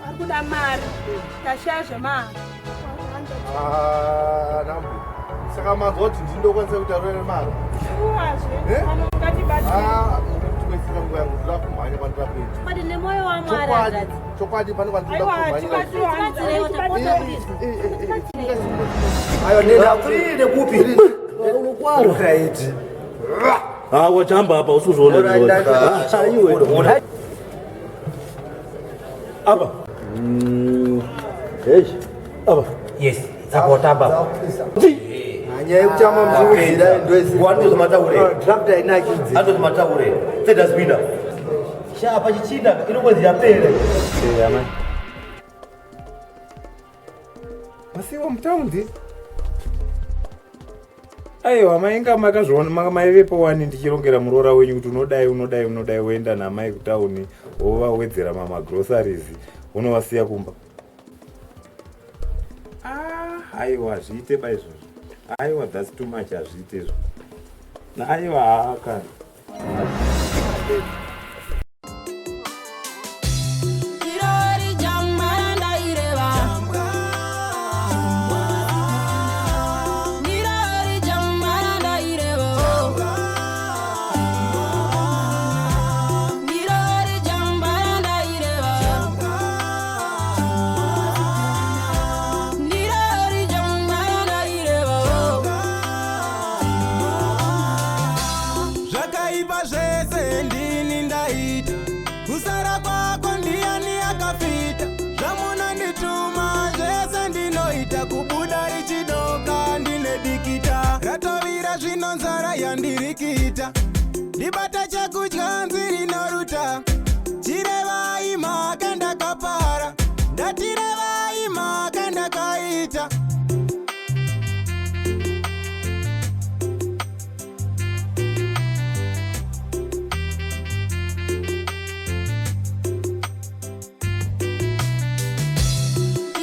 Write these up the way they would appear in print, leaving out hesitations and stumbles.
Ari kuda mari tashaya zvemari. Ah, Nambo. Saka manzwa kuti ndini ndokwanisa kuita rwere mari. Shuwazve. Eh? Pano ngatibatsire. Ah, ndikubatsira nguva yangu ndoda kumhanya kwandinoda kuenda. Chokwadi nemwoyo waMwari Chokwadi, hanzvadzi. chokwadi pane kwandinoda Aiwa, kumhanyira. tibatsire Tibatsireiwo tapota please. Aiwa, nenda Kurire kupi? Unokwara. Right. Ah, wachamba apa usizoona. Alright, Ah, iwe. Apa. Hey. Apa. Yes, dzakotamba. Nyaya yekutama muchiudzira ndoisi. Wandozi mataure. Draft hainakidzi. Andozi mataure. Tsedasbina. Sha apa chichina inongonzi yapera. Eh, amai. Masiwa mutaundi? Aiwa mainga makazviona maivepo wani ndichirongera muroora wenyu kuti unodai unodai unodai woenda namai kutauni wovawedzera mamagroceries unovasiya kumba. Ah, aiwa hazviite ba izvozvo. Aiwa that's too much hazviite izvo. Aiwa haa kana. Irori jambara ndaireva. Irori jambara ndaireva. Irori jambara ndaireva. Irori jambara ndaireva. Zvakaipa zvese ndini ndaita, kusara kwako ndiyani akafita? Zvamunondituma zvese ndinoita, kubuda richidoka ndine dikita ratovira, zvino nzara yandirikita, ndibata chekudya nzirinoruta. Chirevai mhaka ndakapara, ndatirevai mhaka ndakaita.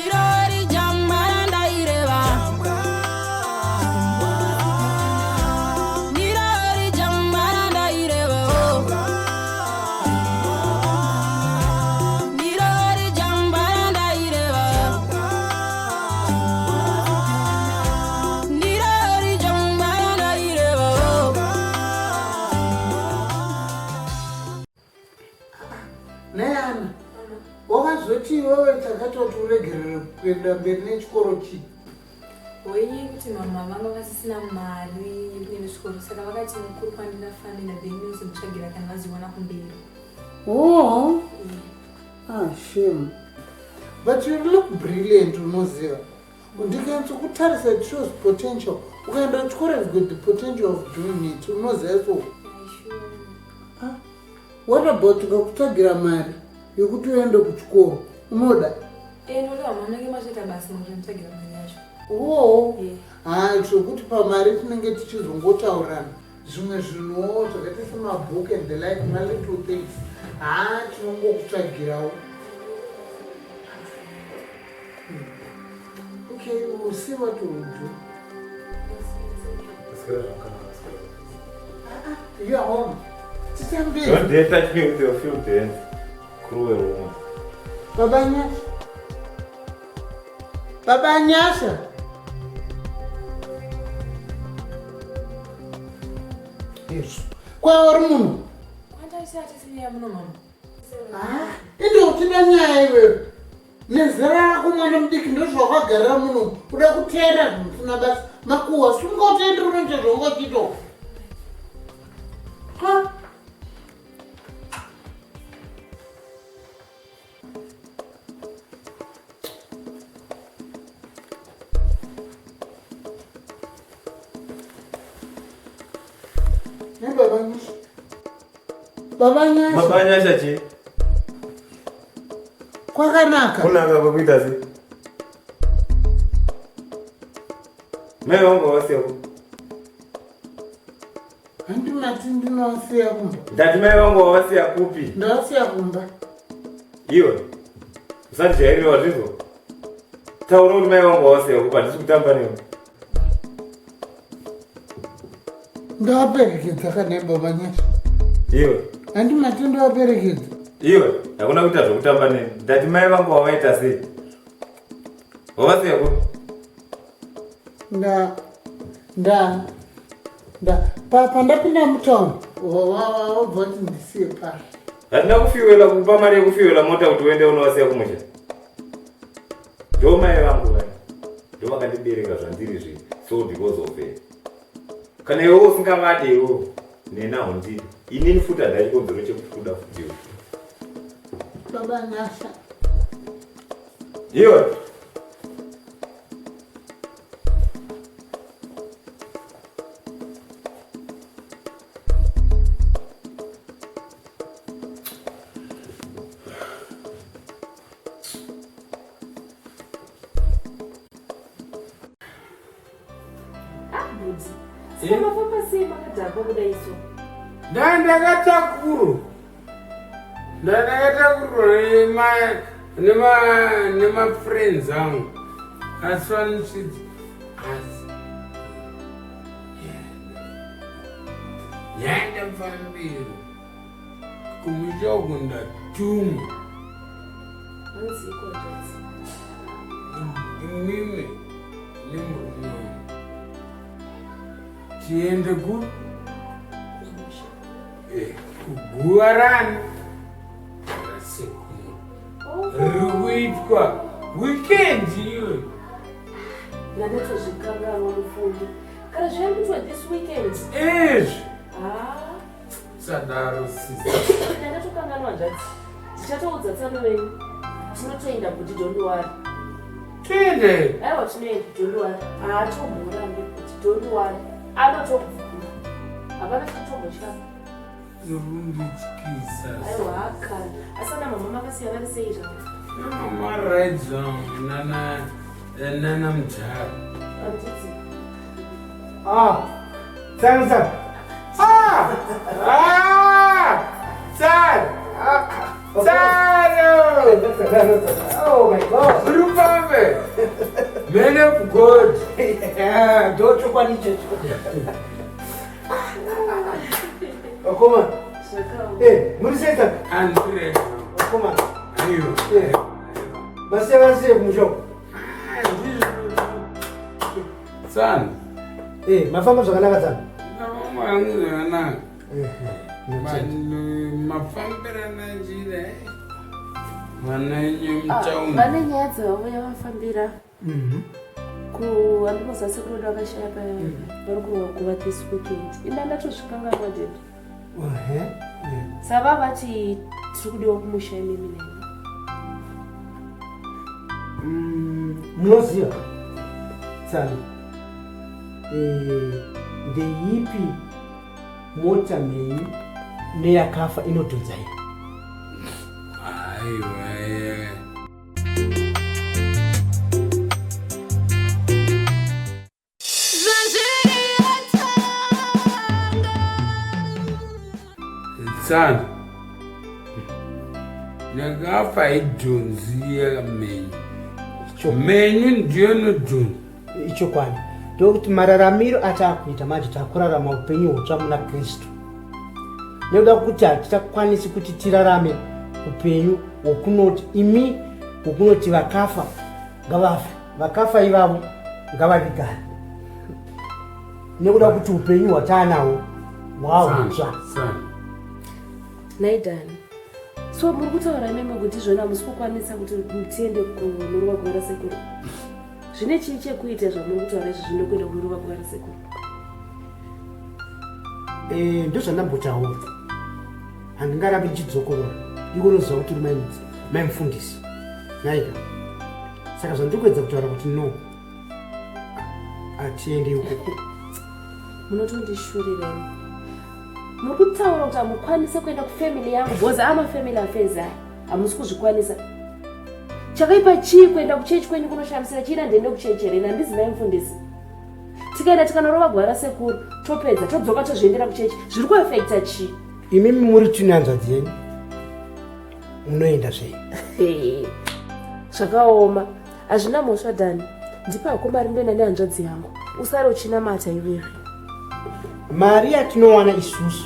Irori jambara ndaireva. Irori jambara ndaireva. Irori jambara ndaireva. Irori jambara ndaireva. Nayana, wakazoti iwewe takatoti uregerere kuenda mberi nechikoro chii? Wenye yekuti mama vanga vasisina mari yekuenda chikoro, saka vakati mukuru kwandinafanira then nozomutsvagira kana vaziwana kumberi. Oh, ah, shame. But you look brilliant, unoziva. Ndikanyatsokutarisa, it shows potential. Ukaenda kuchikoro, you've got the potential of doing it. Unoziva so. Ah, what about tikakutsvagira mari yekuti uende kuchikoro? Unoda? Ndoda mama, munenge mazoita basa mukunditsvagira mari yacho. Oo, Yeah. ha, zvokuti pamari tinenge tichizongotaurirana zvimwe zvinhuwo zvakaita semabook and the like, malittle things, ha, tinongokutsvagirawo. Okay, we'll see what we'll do. Ah, you are home. Titambire. Don't dare touch me with your filthy hands. Cruel woman. Baba Nyasha. Baba Nyasha. Yes. Kwauri munhu? Kwandaisa atisinyaya muno mama. Ah, inde uchida nyaya iwewe. Nezera rako mwana mudiki ndozvawakagarira muno. Uda kuteera zvisina basa. Makuhwa sunga utoendera unoita zvawanga uchiita. Ha? Ne Baba Nyasha. Baba Nyasha. Baba Nyasha chii? Kwakanaka. Kunaka kwekuita sei? Mai vangu vavasiya kupi? Handimati ndinowasiya kumba. Ndati mai vangu vavasiya kupi? Ndawasiya kumba. Iwe. Usandijairira wazvizwa. Taura kuti mai vangu vavasiya kupi, handisi kutamba newe. Ndawaperekedza kana Baba Nyasha. Iwe. Handi matendo aperekedza. Iwe, hakuna kuita zvekutamba neni. Ndati mai vangu wavaita sei? Wavasiya kupi? Nda nda nda pa pandapinda mutown wabva kuti ndisiye pa. Handina kufiwela kupa mari yekufiwela mota kuti uende unovasiya kumusha. Ndo mai vangu vaya. Ndo vakandibereka zvandiri zvi. So because of her. Kana iwe usingavade iwe neni haundidi. Inini futi handina chikonzero chekukuda futi iwe. Baba Nyasha. Iwe. Mafamba sei makadhakwa kudai so? Ndandakatakurwa. Ndandakatakurwa nemafriends angu. Asi vanosvitsa asi yandafambira kumusha uku ndatumwa. Hanzi iko hanzvadzi. Imimi nemurume wangu tiende ku kuguva rani rasekuru riri kuitwa weekend iyoyo. Ndandatozvikanganwa mufungi. Kana zviri kuitwa this weekend. Izvi Ah, sadaro sisi. Ndandatokanganwa hanzvadzi. Tichatoudza tsano venyu. Tinotoenda kuti don't worry. Tiende. Aiwa tinoenda don't worry. Haatomborambi kuti don't worry. Anotobvuma. Hapana chitombotya. Zirundityisa. Aiwa hakana. Asi ana mama makasiya vari sei zvavo? Mama right zvangu nana nana mudhara. Handiti. Ah, tsano tsano. Ah! Ah! Tsano! Tsano! Oh my God. Rupambe! Man of God! Ndochokwadi ichocho. Vakoma. Eh, muri sei tsano? Andire. Vakoma. Aiwa. Eh. Masiya vari sei kumusha uko? Tsano. Eh, mafamba zvakanaka tsano. Ndafamba hangu zvakanaka. Vanhu mafambirana njira eh. Vana enyu mutauni. Vane nyaya dzavo yavafambira. Kuhandinoziva sekuru vedu vakashaya paya vari kurwa kuva this weekend. Inda ndatozvikanganwa dad. Ehe. Sava vati tiri kudiwa kumusha imimi nemi. Munoziva tsano, ndeipi mota mhenyu neyakafa inodhonza iyi? Aiwa. Eh. Tsano. Yakafa idhonzi yamenyu. Menyu ndiyo inodhonza. Ichokwadi, ndokuti mararamiro ataakuita manje, takurarama upenyu hutsva muna Kristu, nekuda kwekuti hatichakwanisi kuti tirarame upenyu hwokunoti imi hwokunoti vakafa ngavafe, vakafa ivavo ngavavigane, nekuda kuti upenyu hwataanawo hwahutsva. Naidani. So muri kutaura imimi kuti izvona hamusi kukwanisa kuti tiende kunorova guva rasekuru. Zvine chii chekuita zvamuri kutaura izvi zvinokuenda kunorova guva rasekuru? Ndozvandambotaura, handingarambi ndichidzokorora. Iko unoziva kuti uri mai mufundisi naika, saka zvandiri kuedza kutaura kuti no, hatiende ikoko. Munotondishurira imi. Muri kutaura kuti hamukwanise kuenda kufamily yangu because amafamily affairs aya hamusi kuzvikwanisa. Chakaipa chii kuenda kuchechi kwenyu kunoshamisira chii? Nandiende kuchechi here? Handizi mai mufundisi. Tikaenda tikanorova guva rasekuru, topedza, todzoka, tozviendera kuchechi. Zviri kuafekta chii? Imimi muri tune hanzvadzi yenyu, munoenda zvei? Hey, zvakaoma. Hazvina mhosva Dhani, ndipako mari ndoenda nehanzvadzi yangu, usare uchinamata iwewe. Mari yatinowana isusu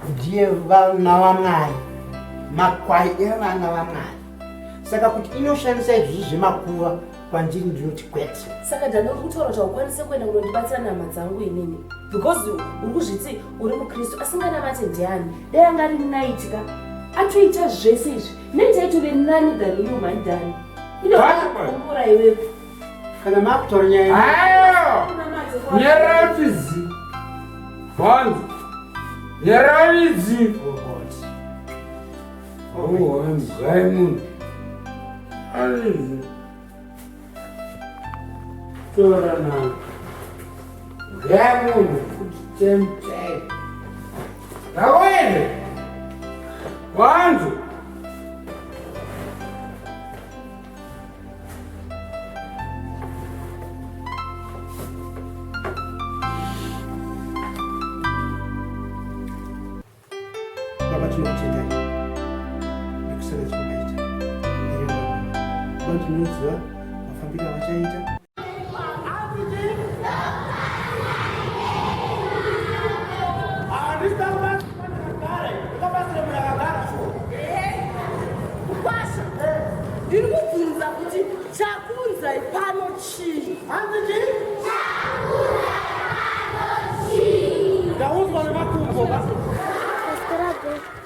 Ndiye vana vaMwari, makwai evana vaMwari. Saka kuti inoshandisa izvozvi zvemakuva kwandiri ndinoti kwete. Saka Dani uri kutaura kuti haukwanise kuenda kunondibatsira nehama dzangu inini because uri kuzviti uri mukristu asinganamate ndiani? Dai anga ari Night ka atoita zvese izvi Night aitove nani than you mhani Dani. Inokumbura iwewe. Kana makutaura nyaya Ayo! Nyararidzi. Wanzi. Nyararidzi. Oh, I'm Gaimon. Nyararidzi. Tora na. Gaimon kuti temtai. Rawele. Wanzi. Baba tinokutendai nekusevenza kwamaita baba tinoziva mafambiro avachaita. Ndiri kubvunza kuti chakunzai pano chii? Hanzi chii? Ndaudzwa nemakumbo.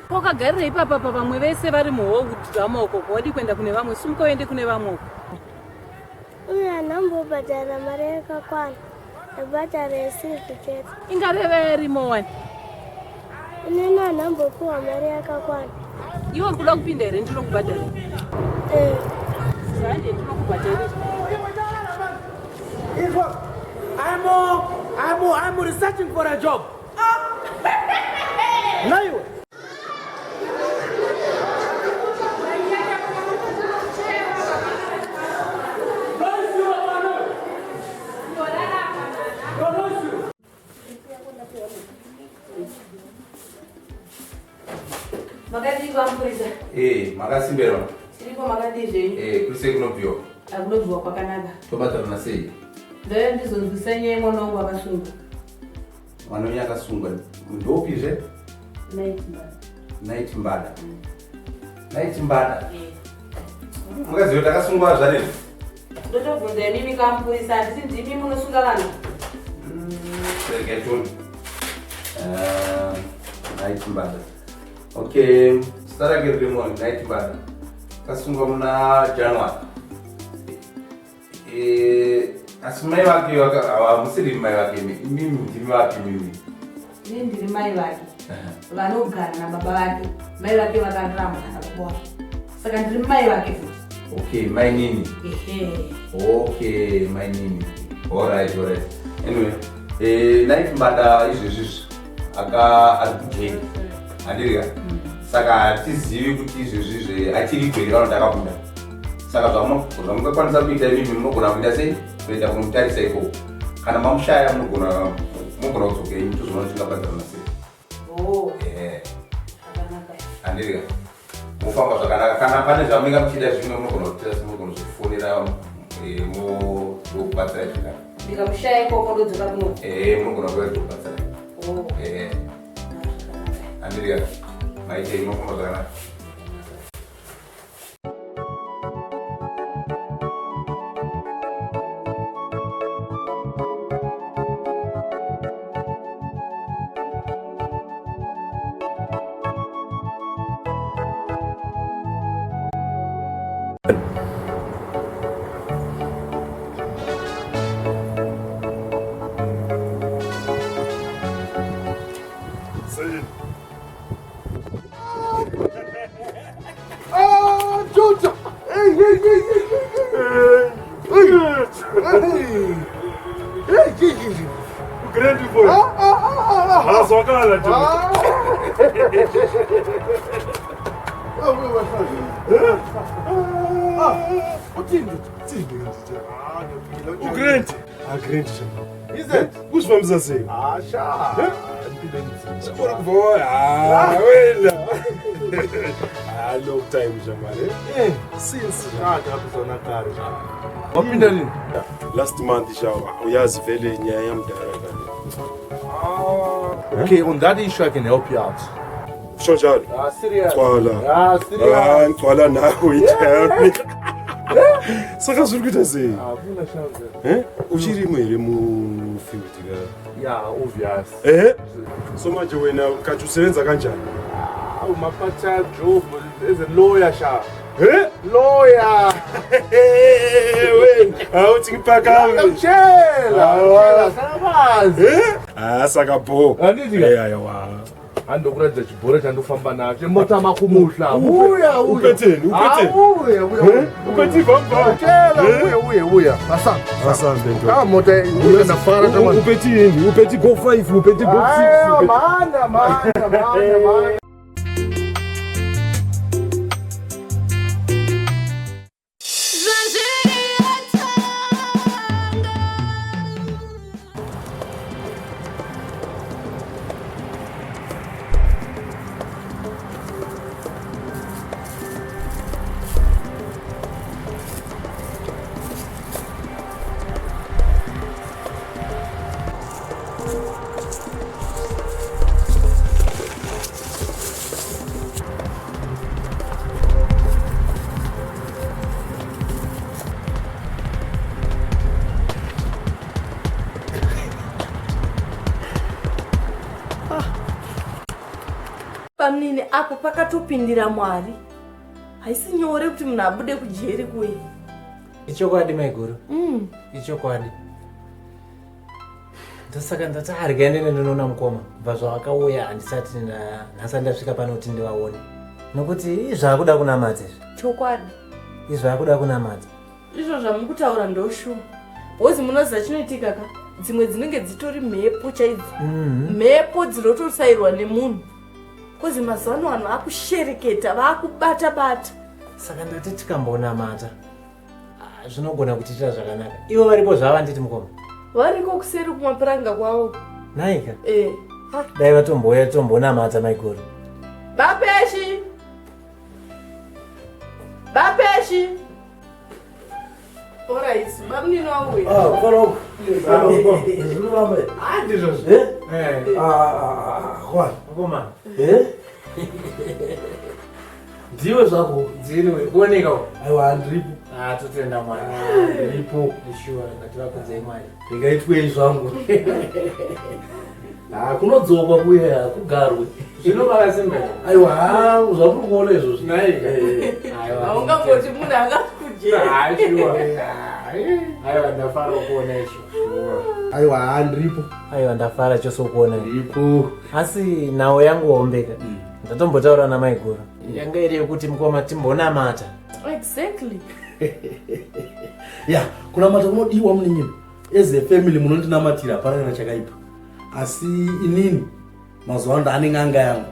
Wakagarira ipapa pa vamwe vese vari muhall kudrama uko wadi kuenda kune vamwe sumuka uende kune vamwe uko. Uye handambobhadhara mari yakakwana, ndabhadhara yesivhi chete. Ingareva irimo wani. Inini handambopiwa mari yakakwana. Iwe uri kuda kupinda here ndinokubhadharira? Eh. Hande ndinokubhadharira. I'm researching for a job. Naiwe. Makadii kwamupurisa? Eh, makasimberwa. Tiripo, makadii zvenyu? Eh, kuri sei kunobviwa? Akunobviwa kwakanaka. Tobatana sei? Ndauya ndizonzwisa nyaya yemwana wangu akasungwa. Mwana wenyu akasungwa. Ndopizve? Night Mbada. Night Mbada. Mukaziva kuti akasungwa zvanei? Ndotobvunza imimi kamupurisa, handisi ndimi munosunga vanhu? Regai tione. Night Mbada. Okay, zita rake riri Night Mbada. Akasungwa muna January. Eh, asi mai vake hamusiri mai vake imi, imimi ndimi vapi imimi? Ini ndiri mai vake vanogara nababa vake. Mai vake vakarambwa nababa vake, saka ndiri mai vake futi. Okay, mai nini? Ehe. Okay, mai nini. Alright, alright. Anyway, eh, Night Mbada izvezvizvi aka ari kujeri. Handirika? Saka hatizivi kuti izvezvizvi achiri here kana kuti akabuda. Saka zvamungakwanisa kuita imimi munogona kuita sei? Kuenda kunomutarisa ikoko. Kana mamushaya munogona kudzoka imi tozoona kuti tingabatsirana sei. Oh, Eh. zvakanaka. Handirika? Mofamba zvakanaka. Kana pane zvamunenge muchida zvimwe munogona kuita munogona kuzotifonera mokubatsirai zvakare. Ndikamushaya ikoko ndodzoka kuno. Eh, munogona kuuya tokubatsirai. Oh. Eh. Handirika? Maitei mofamba zvakanaka. Ah, Georgia! Hey, hey, hey, hey, hey, hey! Hey! Hey, hey, hey, hey! Grand boy. Ah, ah, ah, ah! Azwakala nje. Ah, uthini? Uthini nje? Ugrand. Ah, grand nje. Is it? Kuzvifambisa sei? Ah, sha. Chikora kubva ah, wena. Ah, long time jamari. Eh, since ah, tapizona kare. Wapinda nini? Last month sha uyazi vele nyaya yamdara kale. Okay, on that issue I can help you out. Usho njalo. Ah, serious. Gcwala. Ah, serious. Ah, ngigcwala nawe ijami. Saka zviri kuita sei? Hakuna shamwari. Eh? Uchirimo here mufield ka? Yeah, obvious. Eh? So manje wena kathi usebenza kanjani? Awu ma part-time job as a lawyer sha. Eh? Lawyer. Wena, awuthi ngiphakame. Ngiyakutshela, ngiyakutshela, sakabazi. Eh? Ah, saka bo. Andithi ka? Eh, ayawa. Andokuratidza chibhora chandofamba nacho mota makumuhla. Uya, uya. Upetheni, upetheni. Ah, uya, uya. Eh? Uphethe ivamva. Tshela, Eh? uya, uya, uya. Asambe. Asambe ndoda. Ah, mota uya ndafara kama. Uphethe yini? Uphethe go 5, uphethe go 6. Ayo, mana, mana, mana, mana. Pamnini apa pakatopindira Mwari. Haisi nyore kuti munhu abude kujeri kuye. Ichokwadi maiguru. Ichokwadi. Ndosaka ndati arya ndine ndinoona mukoma. Kubva zvavakauya handisati nhasi ndasvika pano kuti ndivaone. Nokuti izvakuda kunamata izvi. Chokwadi. Izvakuda kunamata. Izvo zvamukutaura ndoshuwa. Bhozi munoziva chinoitika ka? Dzimwe dzinenge dzitori mhepo chaidzo. Mhepo dzinotosairwa nemunhu. Kozi mazuva ano vanhu vakushereketa, vakubata bata. Saka ndati tikambonamata. Ah, zvinogona kutiitira zvakanaka. Ivo varipo zvava nditi mukoma. Variko kuseri kumapuranga kwavo. Naika. Eh. Dai vatombouya tombonamata maiguru. Bapeshi. Bapeshi. Alright, bamunini wauya. Ah, follow. Zvinofamba. Ah, ndizvozvo. Eh? Ah, kwa. Mukoma. Eh? Ndiwe zvako. Ndiriwe. Kuoneka uko. Aiwa, ndiripo. Ah, totenda Mwari. Ndiripo. Sure, ngativakudzei Mwari. Ndingaitwei zvangu. Ah, kunodzokwa kuye hakugarwe. Zvino makasimba. Aiwa, ah, zvamuri kuona izvozvi. Naika. Eh. Haungangoti munhu angakujeri. Ah, sure. Aiwa, ndafara kuona izvo. Aiwa, ah, ndiripo. Aiwa, ndafara chose kuona. Ndiripo. Asi nhau yangu hombeka. Ndatombotaura namaiguru. Yanga iri yekuti mukoma timbonamata. Exactly. Ya, kunamata kunodiwa munin'ina. As a family munondinamatira hapana kana chakaipa. Asi inini mazuva ano ndaane n'anga yangu.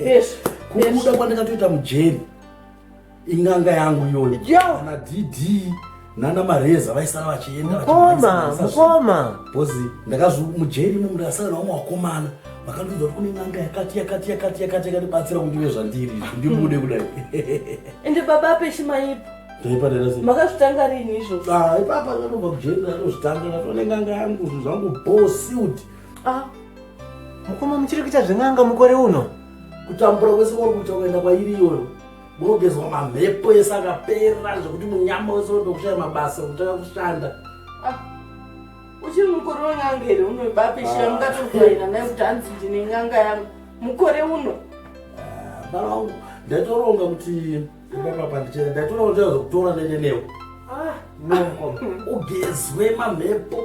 Yes. Kubuda kwandakatoita mujeri in'anga yangu iyoyo. Ana DD nana Mareza vaisara vachienda Mukoma, mukoma. Bhozi ndakazvi mujeri imomo ndakasara navamwe vakomana vakandiudza kuti kune n'anga yakati yakati yakati yakati yakatibatsira kuti ndive zvandiri izvi ndibude kudai. Ende baba Peshi maipa. Ndaipadera sei? Makazvitanga rini izvozvo? Ah, ipapa ndakatobva kujeri ndatozvitanga ndatone n'anga yangu zvinhu zvangu bo sealed. Ah, Mukoma muchiri kuita zven'anga mukore uno? Kutambura kwese kwauri kuita kuenda kwairi iyoyo unogezwa mamhepo ese akapera zvekuti munyama wese unoda kushaya mabasa kutanga kushanda. Uchiri mukore wen'anga here uno bapeshi yamungatovhaira naye kuti hanzi ndine n'anga yangu. Mukore uno. Baba vangu ndaitoronga kuti ipapa pandichena ndaitoronga kuti ndazokutora ndaende newe. No mukoma. Ugezwe mamhepo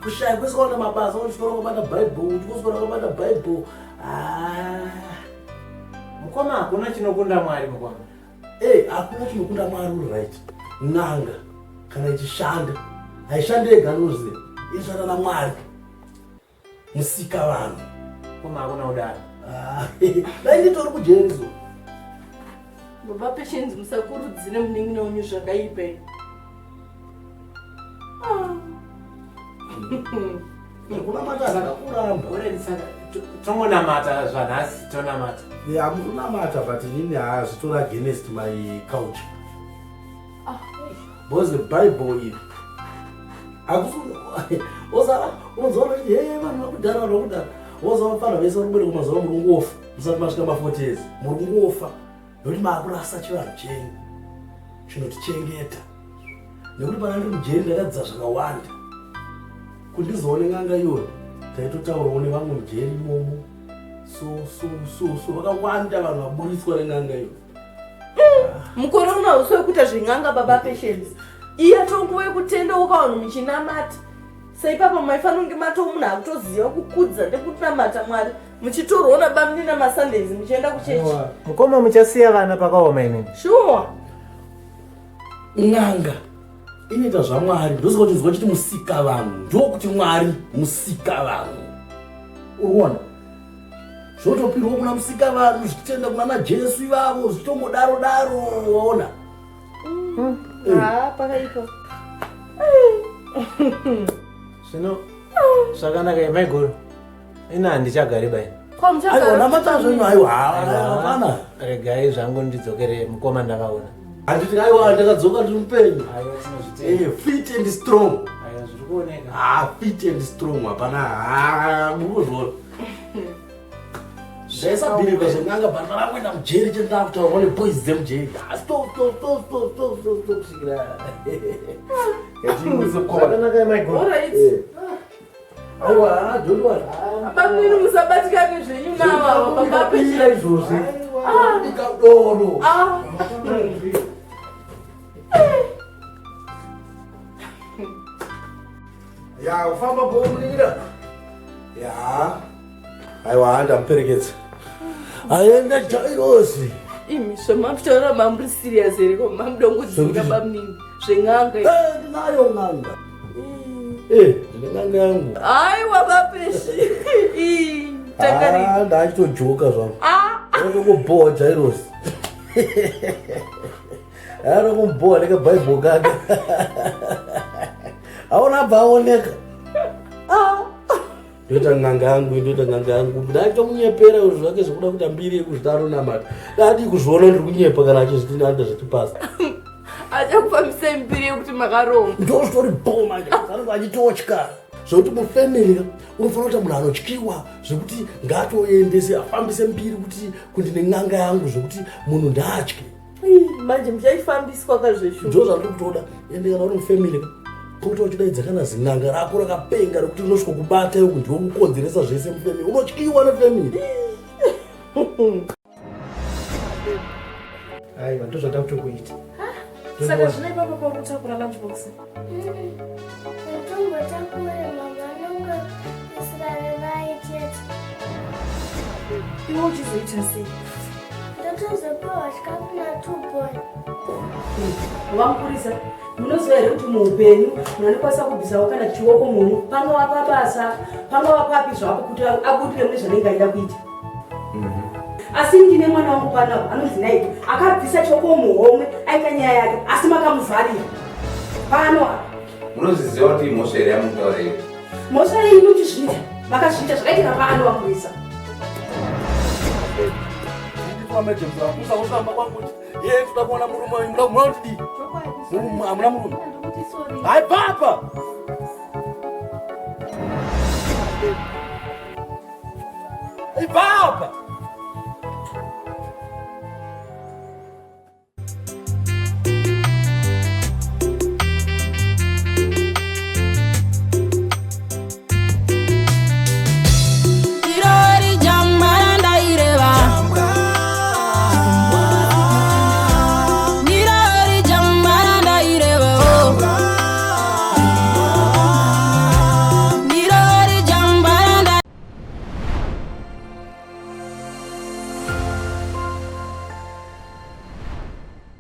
kushaya kwese kwaona mabasa uchikora kubata bhaibheri uchikoswera kubata bhaibheri. Ah. Mukoma hakuna chinokunda Mwari mukoma. Eh, hakuna chinokunda Mwari uri right. N'anga kana ichishanda haishandi yega noziva inoshanda naMwari musika vanhu. Mukoma hakuna kudaro. Ah, dai nditori kujeri zo. Baba Peshenzi musakurudzire munin'ina wenyu zvakaipa. imi. Ah. Kunamata zvakakuramba. Ore saka tongonamata zvanhasi tonamata. Ya, mukunamata but inini hazvitori against my culture. Ah. Because the Bible iri hakusi osara unozoona kuti he vanhu vakudhara vanhu vakudhara Woza vafana vese vari kuberekwa mazuva muri kungofa musati masvika ma40 years muri kungofa nekuti maakurasa chivanhu chenyu chinotichengeta nekuti pana ndiri mujeri ndakadzidza zvakawanda kuti ndizoone n'anga iyoyo taitotaurawo nevamwe mujeri imomo so so so so vakawanda vanhu vaburitswa nen'anga iyoyo. Mukore uno hausi wekuita zven'anga baba Patience. Iya tonguva yekutendeuka vanhu muchinamata. Saipapa maifanira kunge matoo munhu akutoziva kukudza nekunamata Mwari muchitorwa nabamunini namaSundays muchienda kuchechi. Mukoma muchasiya vana pakaoma imini. Shuwa. N'anga inoita zvaMwari ndosaka kuti nzwa chiti musika vanhu ndokuti Mwari musika vanhu uri kuona zvotopirwa kuna musika vanhu zvichitenda kuna naJesu ivavo zvitongodaro daro waona. Haa pakaipa. Zvino zvakanaka maiguru. Ina handichagari bai. Aiwa namata zvenyu aiwa hapana. Regai zvangu ndidzokere mukoma ndavaona. Handiti aiwa ndakadzoka ndiri mupenyu. Fit and strong. Aiwa zviri kuoneka. Ah, fit and strong hapana. Ah, muri kuzviona. Zvaisabhirika zven'anga but varangoenda mujeri chete ndakutaurwa neboys dzemujeri. Ah, stop stop stop stop stop stop stop kusvikira. Zvakanaka maiguru. Alright. Aiwa, don't worry. Bamunini musabatikane zvenyu navo baba Pira Patience. izvozvi. Ah. Bika doro. Ah. Ya, ufamba bomuningira. Ya. Aiwa, ndamuperekedza. Aenda Jairosi. Imi zvamataura mamuri serious here ko mamudongodzinga bamunini zven'anga izvi. Eh, ndinayo n'anga. Eh, ndine n'anga yangu. Aiwa bapeshi. Ii, tangari. Ah, ndachitojoka zvangu. Ah. Ndakubhowa Jairosi. Anokumbowa nekabhaibheri kake. Aona abva aoneka. Ndoita n'anga yangu, ndoita n'anga yangu. Ndaitomunyepera izvo zvake zvekuda kuita mbiri yekuzvita anonamata. Ndadii kuzviona ndiri kunyepa kana achizviti ndaita zvechipasa. Achakufambisai mbiri yekuti makaromba. Ndozvitori bho manje. Anenge achitotya. Zvekuti mufamily ka unofanira kuita munhu anotyiwa zvekuti ngaatoendese afambise mbiri kuti kundine n'anga yangu zvekuti munhu ndaatye. Ii, manje muchaifambiswa kazveshuwa. Ndo zvandiri kutoda. Ende kana uri mufamily ka pota uchidaidza kana zin'anga rako rakapenga rekuti rinosvika kubata iwe ndiwe kukonzeresa zvese mufamily. Unotyiwa nefamily. Aiwa ndozvada kutokuita. Saka zvino ipapo pauri kutakura lunch box. Ndatombotakure mama anonge isirare vai chete. Iwe uchizoita sei? Ndatozopiwa chikafu natuboy. Vamupurisa, munoziva here kuti muupenyu munhu anokwanisa kubvisawo kana chioko munhu pangava pabasa pangava papi zvapo kuti abudire mune zvanenge aida kuita. Asi ndine mwana wangu panapa anonzi Naito akabvisa chioko muhomwe aita nyaya yake asi makamuvharira pano apa. Munozviziva kuti imhosva here yamukutaura iyo? Mhosva iyi inochizviita makazviita zvakaitika pano vamupurisa. Usakutamba kwangu kuti ye toda kuona murume uyu muda muda kuti dii? Murume hamuna murume. Hai papa. Ibva apa.